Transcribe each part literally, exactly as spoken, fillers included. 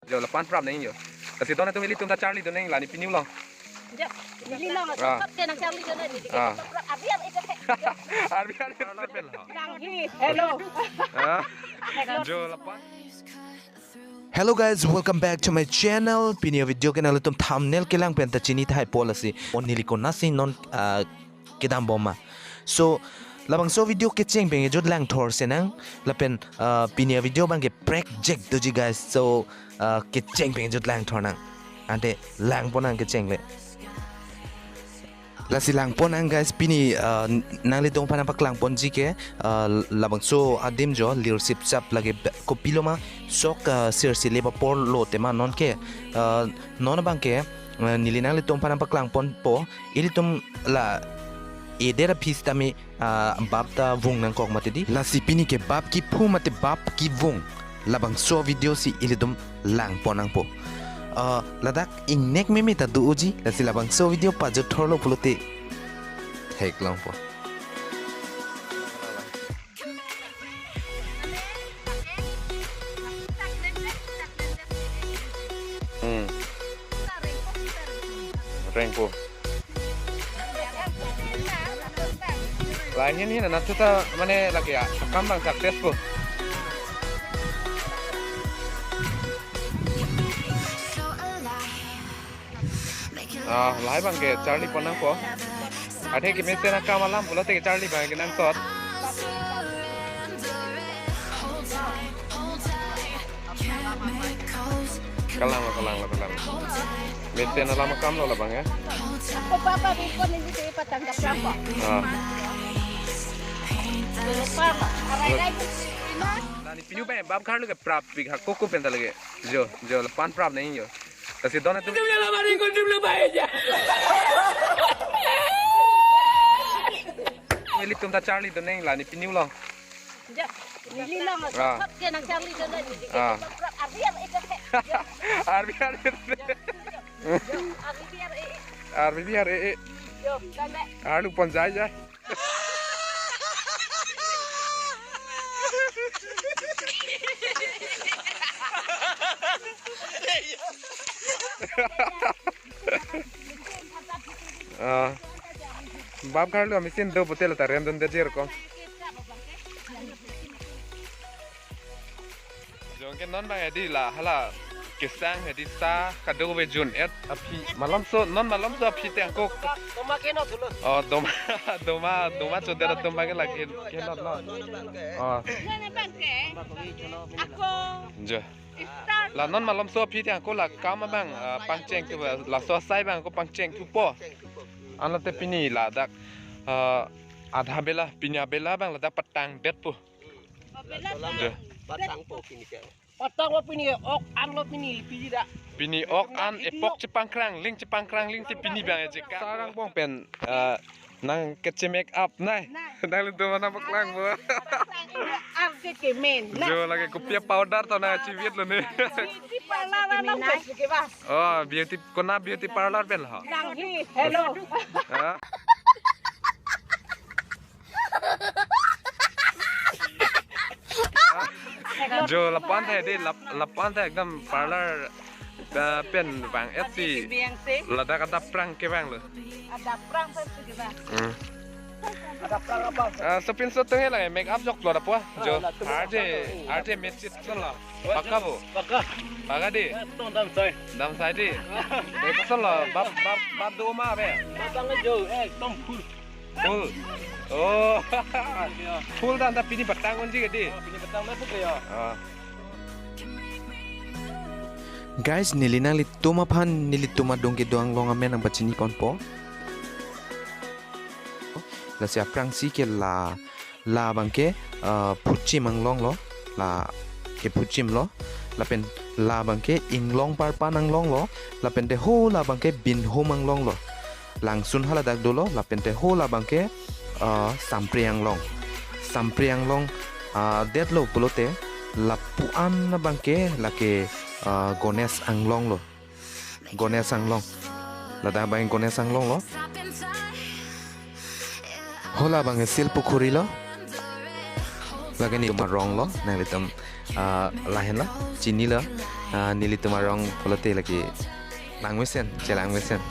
Jo, lapu-an prap nang jo. Lasi don atum ilitum ta charlidun nang la ne pini along. Jo, neli along. Ah. Prap ke nang charlidun nang neli. Ah. Prap, prap, abi, abi, abi. Arbi, arbi. Nang hi, hello. Ah. Hello. Jo, lapu-an. Hello guys, welcome back to my channel. Pini avideo ke nanglitum thumbnail kelang pen ta chini thai po lasi. O neli konatsi non, ah, kedam bom ma. So, labangso video kecheng pen kejut langthor si nang, lapen, ah, pini avideo abang ke prekjak doji guys. So, ah, kecheng pen kejut langthor nang. Ante langpon nang kecheng le. Lasi langpon nang guys, pini, ah, nanglitum aphan nangpaklang ponji ke, ah, labangso adim jo, Lirchipchap lake be-, kopilo ma sok, ah, sirsi le apor lo tema non ke, ah, non abang ke, ah, neli nanglitum aphan nangpaklang ponpo, ilitum la eder aphi sitame, ah, bap ta vung nangkok mati di. Lasi pini ke bap kephu mate bap kevung, labangso video si ilitum langpon nangpo. Ah, ladak ingnek meme ta do-oji, lasi labangso video pajut thorlo pulote theklongpo. Hmm. Rengpo. Lahin hin anat ta mane lake ya, akam abang successful. Ah, lahai abang ke charlipon nangpo. Athe kemesen akam alam pulote ke charli abang ke nangsot. Kalang lo, kalang lo, kalang lo. Mesen alam akam lo labang ya. Ako papa bipon ini di patang kaprapa. Ah. Papa, aray lagi. La ne pini abang bap kharlo ke prap pik ha koko pen ta lake. Jo, jo, lapu-an prap nang jo. Lasi don atum. Ilitum ta charlidun nang la ne pini along. Jo, neli along. Ah. Prap ke nang charlidun nang neli. Ah. Prap, arbi, arbi, arbi. Arbi, arbi. Jo, jo, arbi, arbi. Arbi, arbi. Jo, sampai. Arlu pon jai jai. Ah. Bap kharlo mesen do pulote la ta rendun de jer kom. Jong ke non abang edi la hala kesang edi sa kadokave jun-et aphi malomso, non malomso aphi te angko. Doma ke no thulo. Oh, doma, doma, doma chodet atum abang ke lake ke not lo. Oh. Nana abang ke. Ako. Jo. Start. La non malomso aphi te angko la kam abang, ah, pangcheng thu, laso asai abang angko pangcheng thupo. Anlote pini ladak, ah, adha bela, pini abela abang ladak patangdetpo. Abela. Jo. Patangpo pini ke. Patangpo pini ok an lo pini piji da. Pini ok an epok chepangkrang ling chepangkrang ling te pini abang ejek. Sarang bong pen, eh, nang keche make up nai. Nai. Nanglitum mana paklang bo. Arke ke men. Nai. Jo lake kopi a powder to nang chivit lo ne. Beauty parlor lo ke ba. Oh, beauty, kona beauty parlor pen lo. Nang hi, hello. Ha? Jo lapu-an ta di lap-, lapu-an ta ekdom parlor, eh, pen vang-et si. Biang si. Ladak adap prang kevang lo. Adap prang pen si kevang. Hmm. Adap prang apa? Ah, sopinso atum ke la make up joklo lapu-an. Jo. Ah, la tu arje, apa? Arje mechit lo. Paka bo? Paka. Paka di? Eh, tong dam sai. Dam sai di. Eh, kosonlo, bap, bap, bap do ma be? Bap bang jo, eh, tong full. Full. Oh. Full dan ta pini patang unji ke di? Oh, pini patang na puk ya. Ah. Guys, neli nanglitum aphan, nelitum adung kedo anglong amen nangpachini ponpo. Lasi aphrangsi ke la, la abang ke, eh, Phuchim anglong lo, la ke Phuchim lo, lapen la abang ke Inglong Parpan anglong lo, lapen te ho la abang ke Binhum anglong lo. Langsun haladak dolo, lapen te ho la abang ke, eh, Sampri anglong. Sampri anglong, eh, detlo pulote, lapu-an abang ke lake, eh, Ganesh anglong lo. Ganesh anglong. Ladak abang Ganesh anglong lo. Ho la abang Sil Pukhuri lo. Lake nelitum arong lo, nanglitum, ah, lahenlo, chinilo. Ah, nelitum arong pulote lake langmesen, chelang mesen.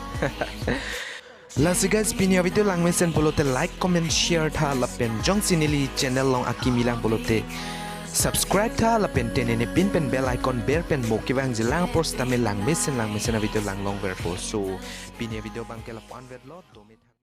Lasi guys, pini a-video langmesen pulote like, comment, share tha lapen jongsi neli channel along akimi lang pulote subscribe tha lapen tenene pin pen bell icon ber pen mo kevangji lang apor sitame langmesen langmesen a-video langlong verpo. So pini a-video abangke lapu-an vetlo, dome tha.